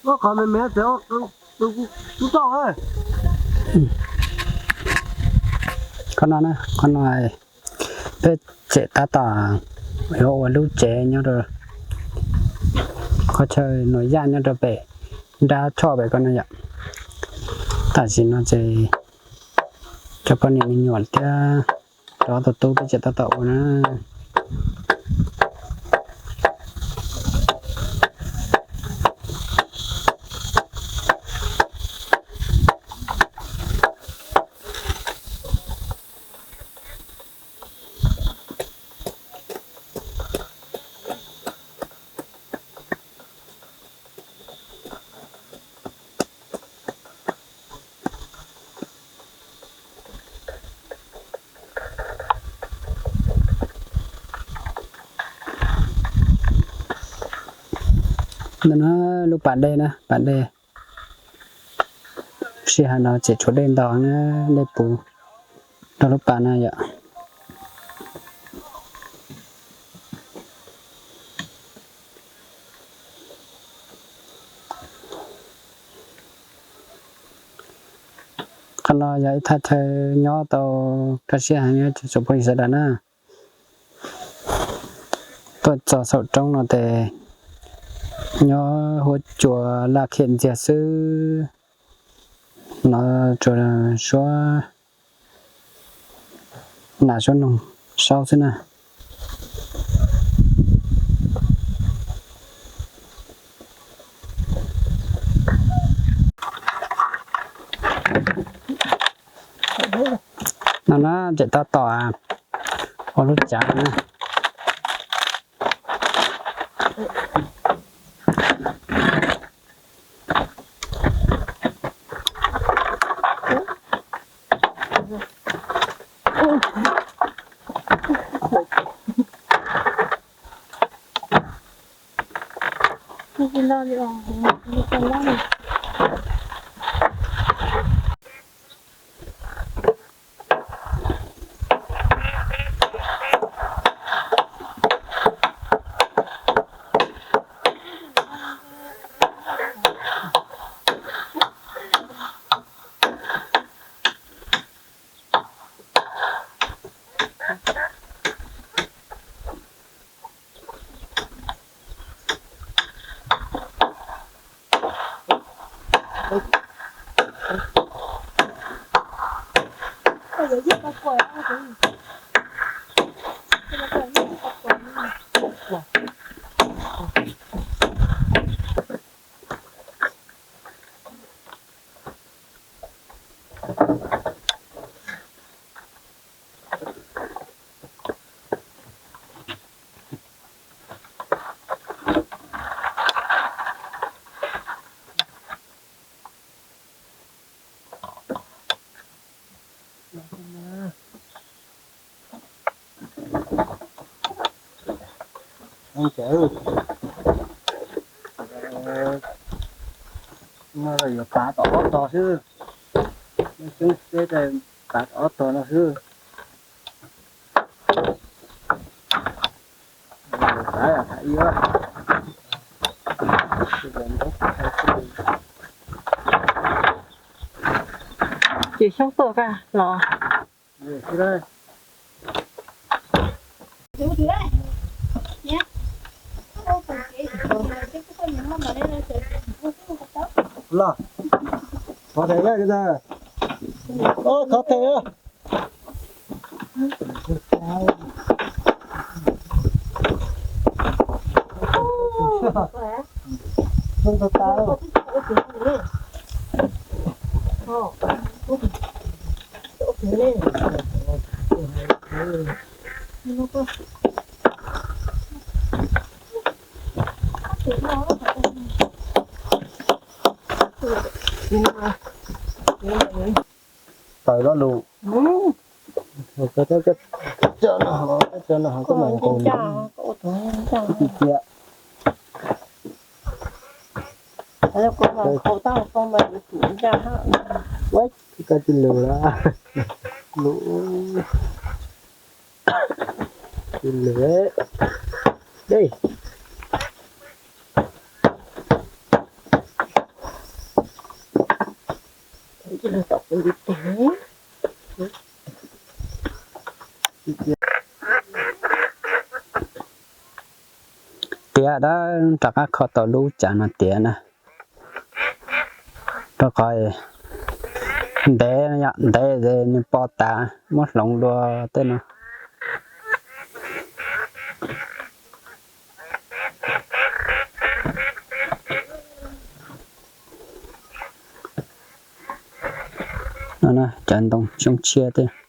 Qhov no na, qhov no peb tseem tab tom yuav ua lub tsev nyob rau qhov chaw Nuam Yaj nyob rau pem nrab choj pem ko no yom. Tam sim no ces cov poj niam me nyuam thiab cov tus tub peb tseem tab tom ua na. Ntawm no lub pas dej na, pas dej. Sij hawm no tseem tshuav dej ntau na, dej puv rau lub pas na yom. Qhov no yog ib thaj chaw nyob tau kaj siab heev tsoom phooj ywg sawv daws na. Tuaj txog saum roob no ces nyob huab cua laj khiam ntxiag xwb, no tsuas suab nas suab noog saub xwb na. No na, tseem tab tom ua lub tsav na. No yuav pav tom ob tog xwb, xyoob teb pav tom ob tog no xwb. Ces xyoob tuaj kaj los. Los, thov thầy, thov thầy. Tawm lo lus. Cov no, cov no ho koj mam nqus. Ua tib cia. Koj tsis lus lawm. Lus, tsis lus dej. Tom kuv li teg. Tiav dab, rov qab kho tau lub cav no tiav na. Rau qhov ntev, ntev ces nws pos tas muab hloov dua tej no. No na, cov ntoo xyoob tshiab tej.